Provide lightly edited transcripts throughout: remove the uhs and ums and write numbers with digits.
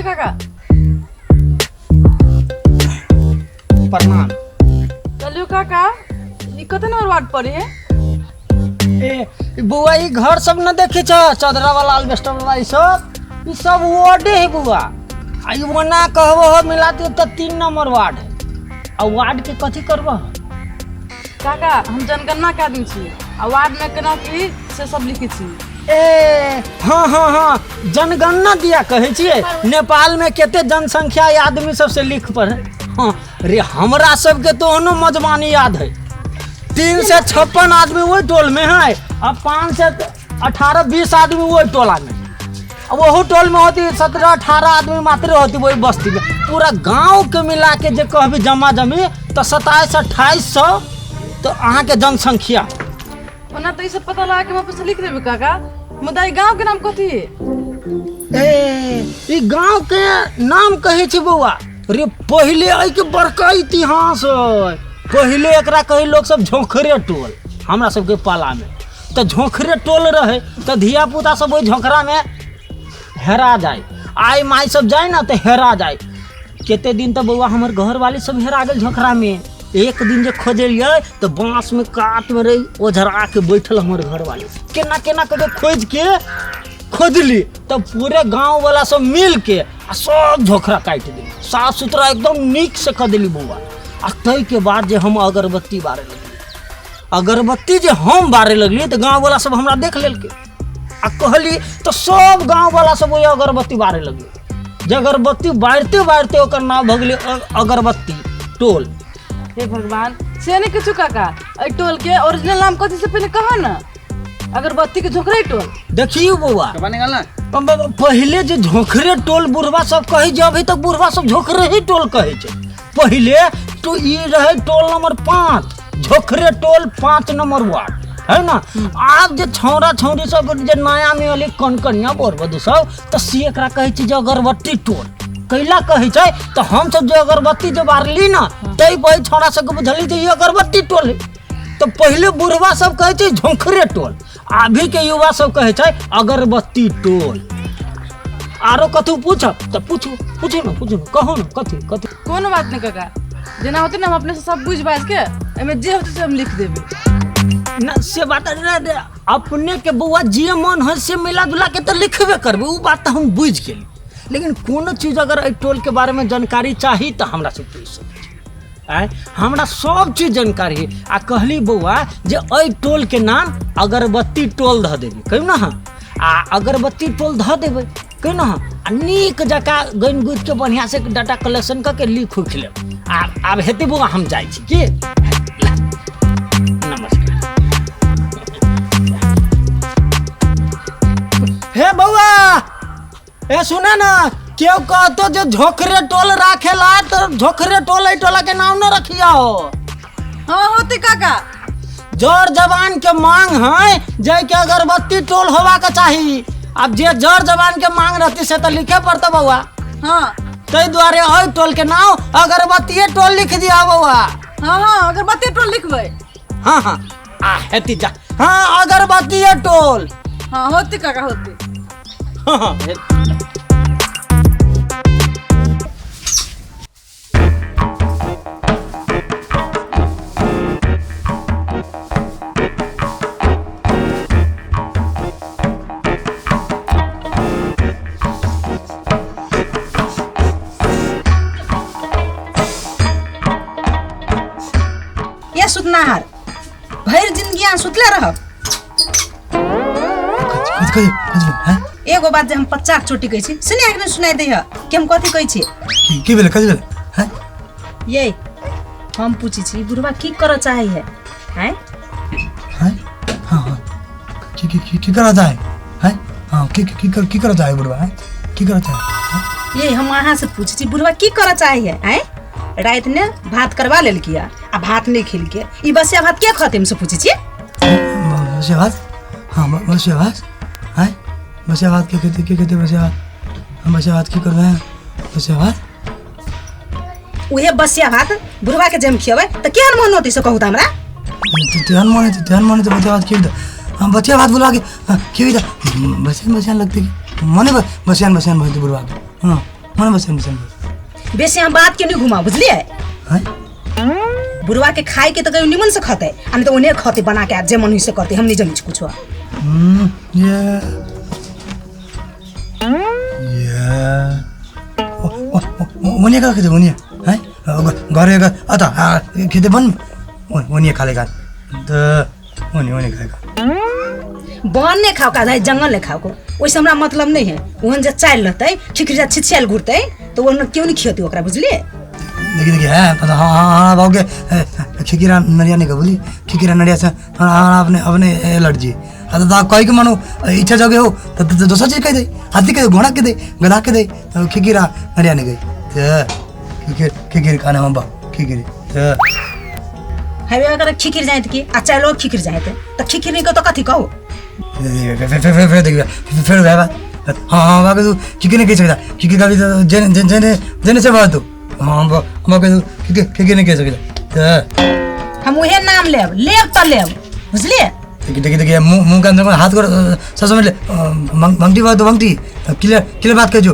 नमस्ते काका। प्रणाम। चलियो काका, ई कते नंबर वार्ड पर है? ए बउआ, ई घर सब न देखै छ, चदरा वाला, अल्बेस्टर वाला, ई सब वार्डे है बउआ। आ ई ओना कहबो हो मिला दियो तऽ 3 नंबर वार्ड है। आ वार्ड के कथी करबो? काका, हम जनगणना के आदमी छी आ वार्ड में केना की से सब लिखै छी। ए हाँ हाँ हाँ, जनगणना दिया कहै छियै। नेपाल में कते जनसंख्या है आदमी सबसे लिख पर। हाँ रे, हमरा सबके तो ओहनो मजबानी याद है। 356 आदमी वही टोल में है आ 518-20 आदमी वही टोला में। आ वहू टोल में होती 17-18 आदमी मात्र होती वही बस्ती में। पूरा गांव के मिला के जे कहबी जमा जमी तो 2700-2800 तो अहाँके जनसंख्या। ओना तऽ ई सब पता लगा के हम अपन लिख देबै काका, मुदा ई गांव के नाम कथी है? ए ई गांव के नाम कहै छै बौआ रे, पहिले एहिके बड़का इतिहास है। पहिले एकरा कहै लोक सब झोंखरे टोल। हमरा सबके पालामे तऽ झोंखरे टोल रहै तऽ धिया पुता सब ओहि झोंखरामे हेरा जाय। आइ माय सब जाय ने तऽ हेरा जाय। कते दिन तऽ बौआ हमर घरवाली सब हेरा गेल झोंखरामे। एक दिन जे खोजलियै तऽ बाँसमे कातमे रही ओझरा के बैठल हमर घरवाली। केना केना कऽ के खोजि के खोजली तऽ पूरे गाँववाला सब मिल के आ सब झोखरा काटि देली, साफ सुथरा एकदम नीक से कऽ देली बौआ। आ ताहिके बाद जे हम अगरबत्ती बारे लगली, अगरबत्ती जे हम बारे लगली तऽ गाँववाला सब हमरा देख लेलकै आ कहली तऽ सब गाँववाला सब ओहि अगरबत्ती बारे लगलै। जे अगरबत्ती बारिते बारिते ओकर नाम भऽ गेलै अगरबत्ती टोल। हे भगवान, से नहीं किछु काका, एहि टोल के ओरिजिनल नाम कथी से पहले कह ना। अगरबत्ती के झोंकरे टोल। देखियौ बौआ, पहिले जे झोंखरे टोल बुढ़वा सब कहै जे अभी तक बुढ़वा सब झोंखरे ही टोल कहै छै। पहिले तो ई रहै टोल नंबर 5, झोंखरे टोल 5 नंबर वार्ड है ना। आब जे छौड़ा छौड़ी सब जे नया में अली कनकनिया बोर सब तऽ से एकरा कहै छै जे अगरबत्ती टोल। कैला कहै छै तऽ हमसब जे अगरबत्ती जे बारली ना तै वही छौड़ा सबके बुझली जे ई अगरबत्ती टोल है। तऽ पहिले बुढ़वा सब कहै छै झोंखरे टोल, अभी के युवा सब कहै छै अगरबत्ती टोल। आरो कथू पूछब तऽ पूछू, पूछू ने, पूछू ने, कहू ने कथी कथी। कोनो बात नहीं काका, जेना होते ना हम अपने से सब बुझ बाज के एहिमे जे होते से हम लिख देबै। ना से बात रे, रे, अपने के बौआ जे मन है से मिला जुला के तऽ लिखबे करबै, ओ बात तऽ हम बुझि गेली। लेकिन कोनो चीज अगर एहि टोल के बारे में जानकारी चाही तऽ हमरा से पूछि सकै छी। आँय, हमरा सब चीज जानकारी है। आ कहली बौआ जे एहि टोल के नाम अगरबत्ती टोल धऽ देबै, कहियौ ने अहाँ। आ अगरबत्ती टोल धऽ देबै, कहियौ ने अहाँ। आ नीक जकाँ गनि गुथि के बढ़िआँ से डाटा कलेक्शन कऽ के लिख उख लेब। आ आब हेतै बौआ, हम जाइ छी की। नमस्कार। हे बौआ, ए सुने ना, केओ कहतो जे झोकरे टोल राखेला तो झोकरे टोल एहि टोला के नाम न रखिया हो। हाँ होते काका। जर जवान के मांग है जय के अगरबत्ती टोल होवा के चाही। अब जे जर जवान के मांग रहती से तो लिखे पड़ता बउआ। हाँ। ताहि दुआरे एहि टोल के नाम अगरबत्तीये टोल लिख दिया बउआ। हाँ हाँ, अगरबत्ती टोल लिखबै। हाँ हाँ, आ हेती जा। हाँ, अगरबत्तीये टोल। हाँ होते काका होते। हाँ हाँ। ये सुतनाहार, भरि जिंदगी अहाँ सुतले रहब। कथी कथी कथी हैं? एगो बात जे हम 50 चोटी कहै छी से नहि अखन सुनाइ दैह कि हम कथी कहै छी। की की भेलै, कथी भेलै हैं? ये हम पूछै छी, ई बुढ़वा की करऽ चाहै है? हैं? हैं? हाँ हाँ, की की की की करऽ चाहे हैं? हाँ, की की की कर की करऽ चाहे बुढ़वा हैं? की करऽ चाहे हैं? ये हम अहाँ से पूछै छी, बुढ़वा की करऽ चाहै है? हैं? राति ने भात करवा लेलकै आ भात नहि खेलकै, ई बसिया भात के खतै, हम से पूछै छी। बसिया भात? हाँ, बसिया भात हैं? बसिया भात के खेतै, के खेतै बसिया भात? हम बसिया भात की करबै हैं? बसिया भात? उहे बसिया भात बुढ़वा के जे हम खियबै तऽ केहन मन होतै से कहू तऽ हमरा। तेहन मन हेतै, तेहन मन हेतै बसिया भात खियबै तऽ। हम बसिया भात बुढ़वा के, हाँ, खियबै तऽ बसियान बसियान लगतै कि मने बसियान बसियान भऽ जेतै बुढ़वा के। हाँ मन बस बस बेसी हम बात के नहीं घुमा बुझलिए। हैं बुढ़वा के खाए के तो कहियो निमन से खते आ नहीं तो ओने खते बना के जे मन से करते, हम नहीं जानी कुछ। ये ये ओने का खेते ओने हैं घरे का अता खेते बन ओने खा लेगा तो ओने ओने खाएगा। बन ने खाओ का जंगल ने खाओ को ओइसे हमरा मतलब नहीं है। ओहन जे चाल रहतै ठिकरी जा छिछियाल घुरतै तो ओहन क्यों नहीं खियती ओकरा बुझलिए। देखिए देखिए है हाँ हाँ हाँ बाबू के खिकिरा नरिया नहीं बोली खिकिरा नरिया से हाँ हाँ अपने अपने लड़ जी हाँ तो आप कही के मानो इच्छा जगह हो तो दोसर चीज कह दे, हाथी कह दे, घोड़ा के दे, गधा के दे, तो खिकिरा नरिया नहीं गई तो खिकिर खिकिर खाना हम बा खिकिर तो हवे अगर खिकिर जाए की आ चालो खिकिर जाए तो खिकिर नहीं को तो कथी कहो फिर देखिए फिर बात हाँ हाँ बाकी तू खिकिर नहीं कह सकता खिकिर का भी जेने जेने जेने से बात दो हाँ हम कह खिकिर खिकिर नहीं कह सकता तो हम उहे नाम लेब लेब तो लेब बुझलिए। देखिए देखिए देखिए मुंह मुंह के अंदर हाथ कर सब समझ ले मंगटी बात मंगटी क्लियर क्लियर बात कर जो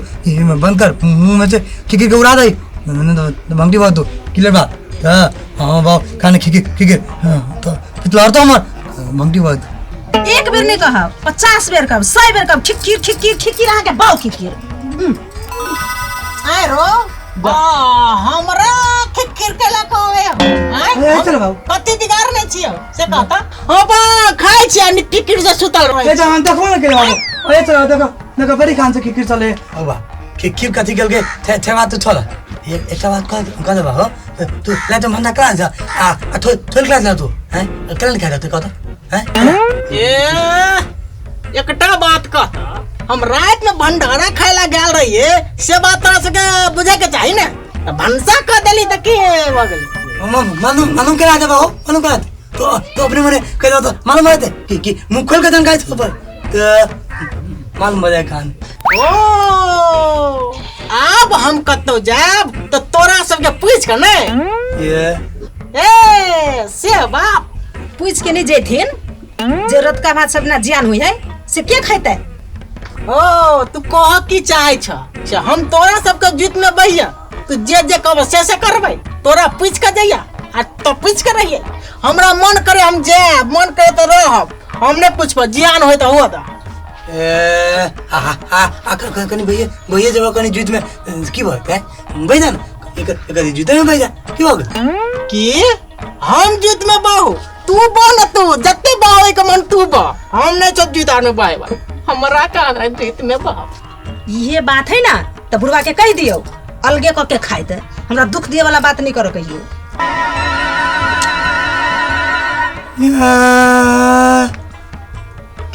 बंद कर मुंह में से खिकिर के उड़ा दे मंगटी बात दो क्लियर बात हाँ बाप खाने खिकिर खिकिर हाँ तो पितलार तो हमार मंगटी बात एक बेर नहीं कहब 50 बेर कहब 100 बेर कहब खिकिर खिकिर खिकिर अहाँ के बाउ खिकिर आय रो बा हमरा खिकिर केला कहवे ए चल बाबू कति बिगाड़ नै छियो से कहता हां बा खाइ छी आ खिकिर से सुतल रहे ए जान देखो ना के बाबू ए चल देखो देखो बड़ी खान से खिकिर चले ओ बा खिकिर कथि गेल के थे थे बात तो छोड़ एक एक बात कह कह दे बाबू तू ले तो भन्दा क्लास जा आ थोल थोल क्लास जा तू हैं कल खा जा तू कहता हैं ए एकटा बात कहता हम रात में भंडारा खाए ला गेल रहिए से बात तोरा सबके बुझे के चाही ना भनसा कह देली त की भ गेल मालूम मालूम करा दे बाबू मालूम करा दे तो अपने मने कह दो मालूम है कि मुंह खोल के जानकारी ऊपर तो मालूम हो जाए खान ओ आब हम कतौ जाब तो तोरा सबके पूछ के नै ये ए से बाप पूछ के नहीं जेथिन जे रतका भात सब ना जियान हुई है से के खेतै। ओ तू कह की चाहै छ से हम तोरा सबके जुत में बहिया तू जे जे कहब से करबै तोरा पूछ के जइया आ तो पूछ के रहिए हमरा मन करे हम जायब मन करे तो रहब हम नहीं पूछब जियान होय तो हुआ ए आ आ आ कनी भैया भैया जब कनी जुत में की भत है भैया ना एक एक जुत में भैया की भग की हम जुत में बाहु तू बा न तू जत्ते बावे के मन तू बा हम नहीं चो जुत आने बाए बा हमरा का ना जुत में बा। ये बात है ना तो बुढ़वा के कह दियो अलगे क के खाइत हमरा दुख दिए वाला बात नहीं करो कहियो।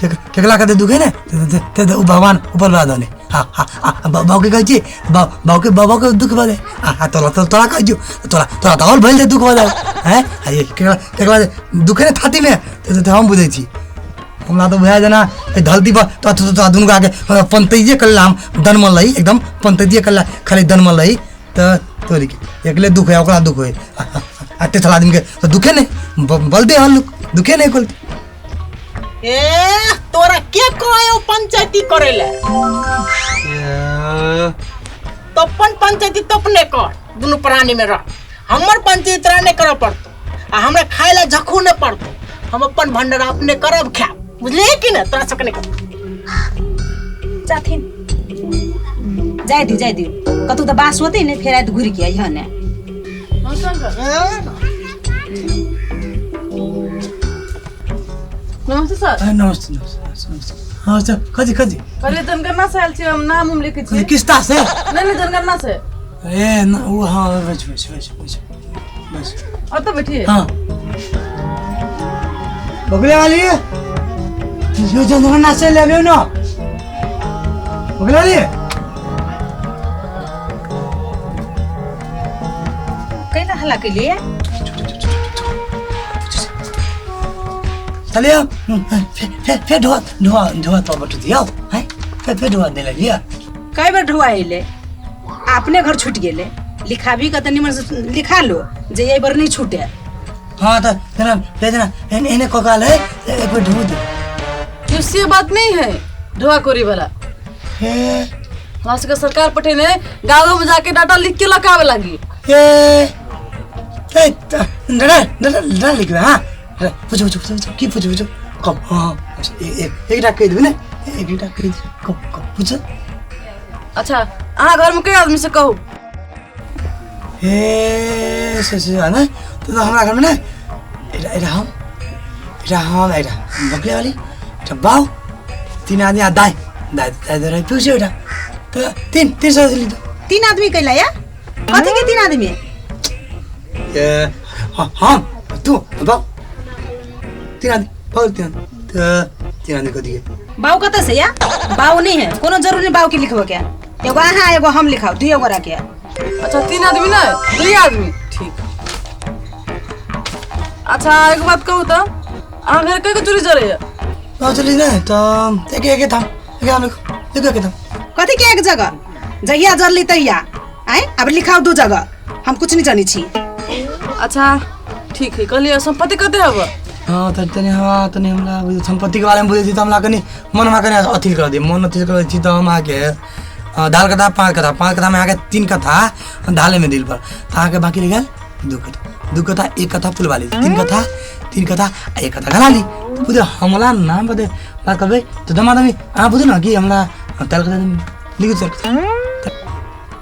केकला के दुखे ने ते ते भगवान ऊपर बा दने हां हां बाबू के कहै छी बाबू के बाबा के दुख बा दे आ तोला तोला कहै छी तोला तोला त और भइल दे दुख बा दे हैं आ ये केकला केकला दुखे ने थाती में ते हम बुझै छी हमरा तो बुझा जेना धरती पर तो तो दुनू आके पंतैये कल्ला हम दनमल रही एकदम पंतैये कल्ला खाली दनमल रही त तोरी के एकले दुख है ओकरा दुख है आ तेथला आदमी के तो दुखे ने बल दे हल दुखे ने कुल ए तोरा के कहयो पंचायती करेले तो अपन पंचायती तो अपने कर दुनू प्राणी में रह हमर पंचायती तोरा नहीं करे पड़तो आ हमरा खाए ला झखू नहीं पड़तो हम अपन भंडारा अपने करब खाब बुझलिए कि ना तोरा सबके नहीं कर जाथिन जाय दियो जाय दियो कतौ त बास होतै ने फेर आइत घुरि के अइहऽ ने। नमस्ते सर। नमस्ते नमस्ते नमस्ते। हाँ सर कथी कथी पहले जनगणना से आयल छी हम नाम हम लिखै छी किस्ता से नहीं नहीं जनगणना से ए ना वो हाँ बस बस बस बस बस और तो बैठिए। हाँ बगले वाली जो जनगणना से ले ना बगले वाली कैला हल्ला कैलिए चलिए फिर ढोआ ढोआ ढोआ तो बटू दिया हैं फिर ढोआ दे लिया कई बार ढोआ अइले अपने घर छूट गेले लिखाबी के त निमन से लिखा लो जे एहि बार नहीं छूटे। हाँ तो जना जना एने एने कोकाल है एक बार ढो दे ये से बात नहीं है ढोआ कोरी वाला हे हमरा सबके सरकार पठेने गाँव में जाके डाटा लिख के लऽ के आवे लागी। ए ए डरा डरा डरा लिखबै। हाँ, पूछू पूछू पूछू, की पूछू पूछू कब? हाँ हाँ, एक एकटा कहि देबै ने, एकटा कहि देबै। कब कब पूछू? अच्छा, अहाँ घर में कई आदमी से कहू? ए से से ने तो हमरा घरमे ने एकटा एकटा हम, एकटा हम, एकटा बकले वाली, एकटा बाउ, तीन आदमी आ दाइ दाइ दाइ दाइ पूछू एउटा तऽ तीन तीन सौ लिख दो। तीन आदमी कैला या कथी के तीन आदमी? ए हम, तू, बाउ, तीन आदमी, बाउ तीन आदमी, तऽ तीन आदमी कथी के? बाउ कतऽ से या? बाउ नहीं है, कोनो जरूरी नहीं बाउ के लिखबो के। एगो अहाँ एगो हम लिखाओ, दुइयो गोरा के। अच्छा, तीन आदमी ना दुई आदमी, ठीक। अच्छा, एगो बात कहू तऽ अहाँ घर कई गो चूड़ी जरैया? बाउ चली ने तऽ एके एके थाम, एके थाम लिखो, लिखो एके थाम। कथी के एक जगह? जहिया जरली तहिया आय, अब लिखाओ दू जगह, हम कुछ नहीं जानी छी। अच्छा ठीक है, कहलिए संपत्ति कते हब? हाँ तऽ तनी, हाँ तनी हमरा बुझ संपत्ति के बारे में बुझै छी तऽ हमरा कनी मन हमरा कनी अथी कर दिय, मन अथी कर छी तऽ हम अहाँके ढाल कथा पाँच कथा, पाँच कथा में अहाँके तीन कथा ढाले में दिल पर, तऽ अहाँके बाकी रहि गेल दू कथा, दू कथा एक कथा फुलवाली, तीन कथा, तीन कथा आ एक कथा घलाली। बुझल हमरा नाम बदे बात करबै तऽ दमादमी अहाँ बुझू ने कि हमरा चारि कथा लिखू, चारि कथा।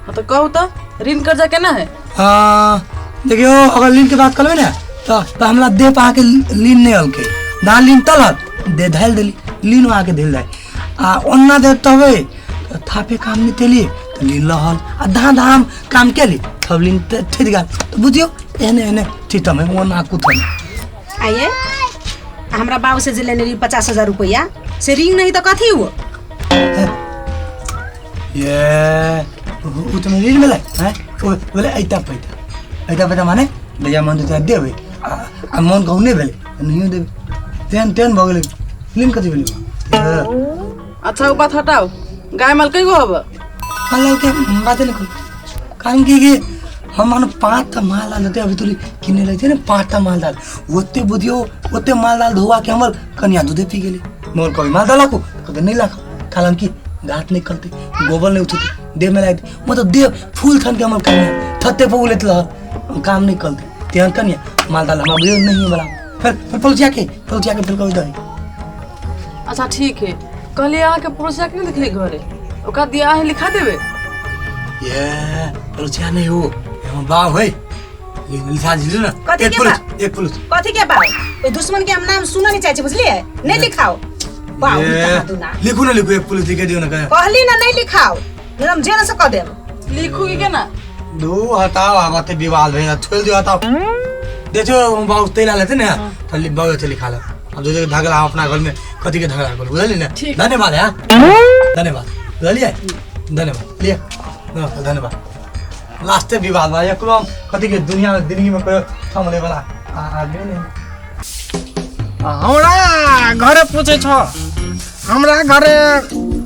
हाँ तऽ कहू तऽ ऋण कर्जा केना है? देखियौ अगर ऋण के बात करबै ने तऽ हमरा देह पर अहाँके ऋण नहि अलकै, जहाँ ऋण तलत देह धालि देली, ऋण अहाँके देल जाय आ ओना दे तबै तऽ थापे काम नहि केली तऽ ऋण रहल आ धाम धाम काम केली तब ऋण ठहरि गेल। तऽ बुझियौ एहने एहने सिस्टम है, ओना कुछ नहि। आइए हमरा बाबू से जे लेने रही 50,000 रुपया से ऋण नहीं तो कथी हुआ? ये उ तऽ ऋण भेलै हैं, ओ भेलै ऐता पैता, ऐता पैता माने भैया मन तऽ देबै आ मन कहूँ नहि भेलै तऽ नहियो देबै, तेहन तेहन भऽ गेलै। ऋण कथी भेलै? अच्छा ओ बात हटाओ, गाय माल कई गो हब? माल के बाते नहि करू, कारण कि हम मान पाँचटा माल दाल होते अभी तोरी किने रहै ने, पाँचटा माल दाल ओते बुझियौ ओते माल दाल धोआ के हमर कनिया दूधे पी गेलै। मोर कभी माल दाल राखू कहते नहीं राखू, कारण कि घाट नहीं करते, गोबर नहीं उठते, देह में लागते, मतलब देह फूल थन के हमर कनिया थते पर उलट रहल, काम नहीं करते तेहन कनिया माल दाल हमरा बुझियौ नहीं बला। फिर फिर पलचिया के पलचिया के फिर कभी दही। अच्छा ठीक है, कहलिए अहाँ के पड़ोसिया के नहीं देखली घरे, ओकरा दिया है लिखा देबे? ये पड़ोसिया नहीं हो, हम बाप है, लिखा दिलू ना। कथी एक के पुलिस, बाप? एक पुलिस। कथी के बाप? ओइ दुश्मन के हम नाम सुनऽ नहीं चाहै छी, बुझलियै? नहीं लिखाओ बाप ये, कहाँ दूना। लिखू ना, लिखू एक पुलिस लिखे दियो ना कहे। कहली ना नहीं लिखाओ, नहीं हम जेल से कह देब। लिखू की केना? दू हटाओ, आब अते विवाद भेल, छोड़ दियो हटाओ। देखियो बाबू तेल लेते ने तो बाबू से लिखा ले। अब जो झगड़ा हम अपना घर में कथी के झगड़ा करू, बुझलियै ने? ठीक। धन्यवाद है, धन्यवाद, बुझलियै? धन्यवाद, लिए नमस्कार, धन्यवाद। लास्टे विवाद बा एकरो हम कथी के दुनिया में जिंदगी में कोई थमले वाला आदमी नहीं। हमरा घरे पूछै छौ, हमरा घरे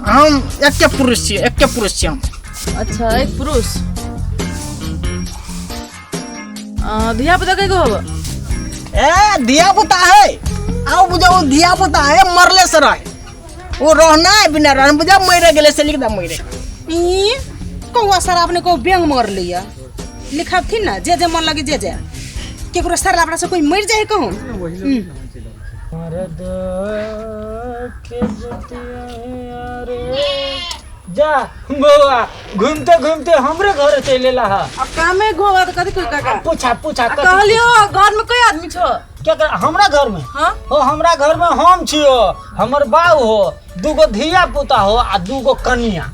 हम एके पुरुष छियै, एके पुरुष छियै हम। अच्छा एक पुरुष, धिया पुता कई गो हब? ए धिया पुता है, आओ बुझाओ धिया पुता है मरले से रहे, वो रहना है बिना रहना बुझा मरे गेले से लिख दा मरे। ई कौआ शराब ने को बेंग मर लिया लिखाबथिन ना, जे जे मन लगे जे जे केकरो सर लाबड़ा से कोई मर जाए कहूँ। जा बौआ घूमते घूमते हमरे घर चलि एला हा। अब कामे गोवा तो कथी कोई काका? पूछा पूछा आ कथी? कहलियो घर में कोई आदमी छो? क्या कर हमरा घर में? हाँ? हो हमरा घर में हम छियो, हमर बाऊ हो, दूगो धिया पुता हो आ दूगो कनिया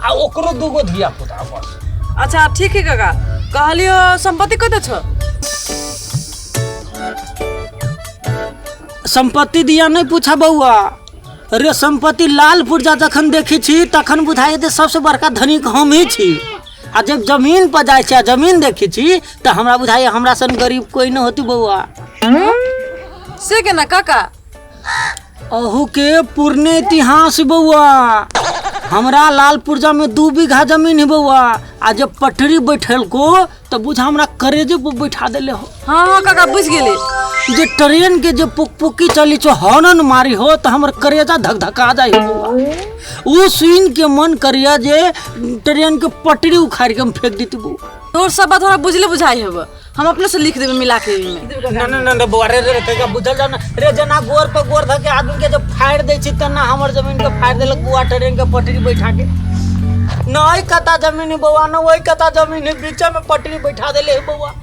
आ ओकरो दूगो धिया पुता बस। अच्छा ठीक है काका, कहलियो संपत्ति कते छो? संपत्ति दिया नहीं पूछा बौआ, अरे संपत्ति लाल पुर्जा जखन देखै छी तखन बुझाइ जे सबसे बड़का धनिक हम ही छी, आ जब जमीन पर जाइ छी आ जमीन देखै छी तऽ हमरा बुझाइए हमरा सन गरीब कोई न होती बौआ। से केना काका? अहू के पुरने इतिहास बौआ। हमरा लाल पुर्जा में 2 बीघा जमीन है बउआ, आ जब पटरी बैठल को तो बुझा हमरा करेजे पर बैठा देले हो। हाँ हाँ काका बुझ गेली। जे ट्रेन के जे पुकपुकी चली छो हॉर्न मारी हो तो हमर करेजा धकधका जाय हो बउआ। उ सुन के मन करिया जे ट्रेन के पटरी उखाड़ के हम फेंक देती बउआ। तोर सब बात हमरा बुझले बुझाई हेब, हम अपने से लिख देबे मिला के एहिमे। ना ना ना बउआ रे रे कहिया बुझल जाओ ना रे, जना गोर पर गोर धके आदमी के जब फाड़ दै छी तना हमर जमीन के फाड़ देलक बउआ ट्रेन के पटरी बैठा के। न ओहि कता जमीन है बउआ न ओहि कता जमीन है, बीचे में पटरी बैठा देले है बउआ।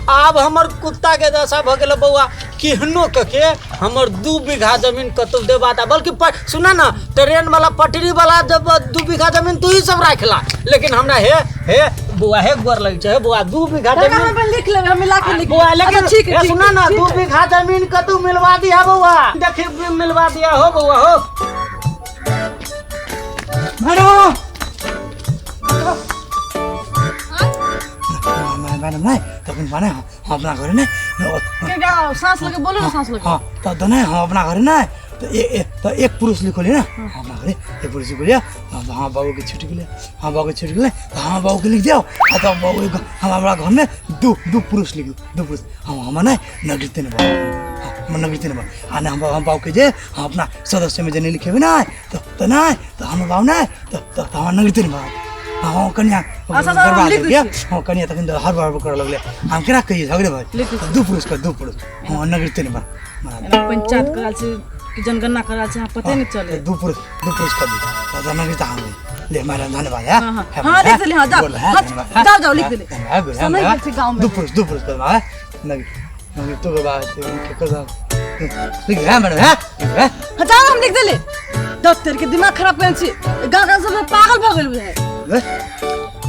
आब हमर कुत्ता के दशा भ गेल बउआ, केहनो क के हमर 2 बीघा जमीन कतौ देबा ता, बल्कि सुना ना ट्रेन वाला पटरी वाला जब 2 बीघा जमीन तू ही सब राखला, लेकिन हमरा हे हे बउआ हे गोर लग छै बउआ 2 बीघा काका जमीन हम अपन लिख लेबै, हम मिला के लिख बउआ, लेबै। लेकिन अच्छा, ठीक है, हे, ठीक सुना है, ना ठीक 2 है। बीघा जमीन कतौ मिलवा दिया बउआ, देखी मिलवा दिया हो बउआ हो। मैडम मैडम नहीं तखन माने हम अपना घरे नहीं के गाओ, सांस लगे बोलो ना, सांस लगे। हाँ तो नहीं हम अपना घरे नहीं तो तो एक पुरुष लिखोलिए ना, हम अपना घरे एक पुरुष लिखोलिए। हाँ बाबू के छुट्टी के लिए, हाँ बाबू के छुट्टी के लिए तो हाँ बाबू के लिख दिया। तो बाबू हम अपना घर में दो पुरुष लिख दो पुरुष। हम नहीं नगरते नहीं बाबू, हम नगरते नहीं बाबू। हाँ हम बाबू के जे हम अपना सदस्य में जे नहीं लिखे ना तो नहीं तो हम बाबू नहीं तो हम नगरते नहीं बाबू। हाँ कन्या अच्छा, लिख गया। हाँ कन्या तखन तो हर बार कर लगले हम केना कहिए झगड़े भाई 2 पुरुष का 2 पुरुष। हाँ नगरते नहीं बा पंचायत कराल छै कि जनगणना कराल छै, पते नहीं चले। 2 पुरुष 2 पुरुष कर दी तो नगरता हम ले मैडम धन्यवाद है। हां हां लिख देली। हां जाओ जाओ जाओ लिख देली। समय गेल छै गांव में। 2 पुरुष 2 पुरुष कर बा नगर नगर तो बा के कर लिख है मैडम है। हां जाओ हम लिख देली। डॉक्टर के दिमाग खराब करन छी, गांव गांव सब पागल भ गेल है।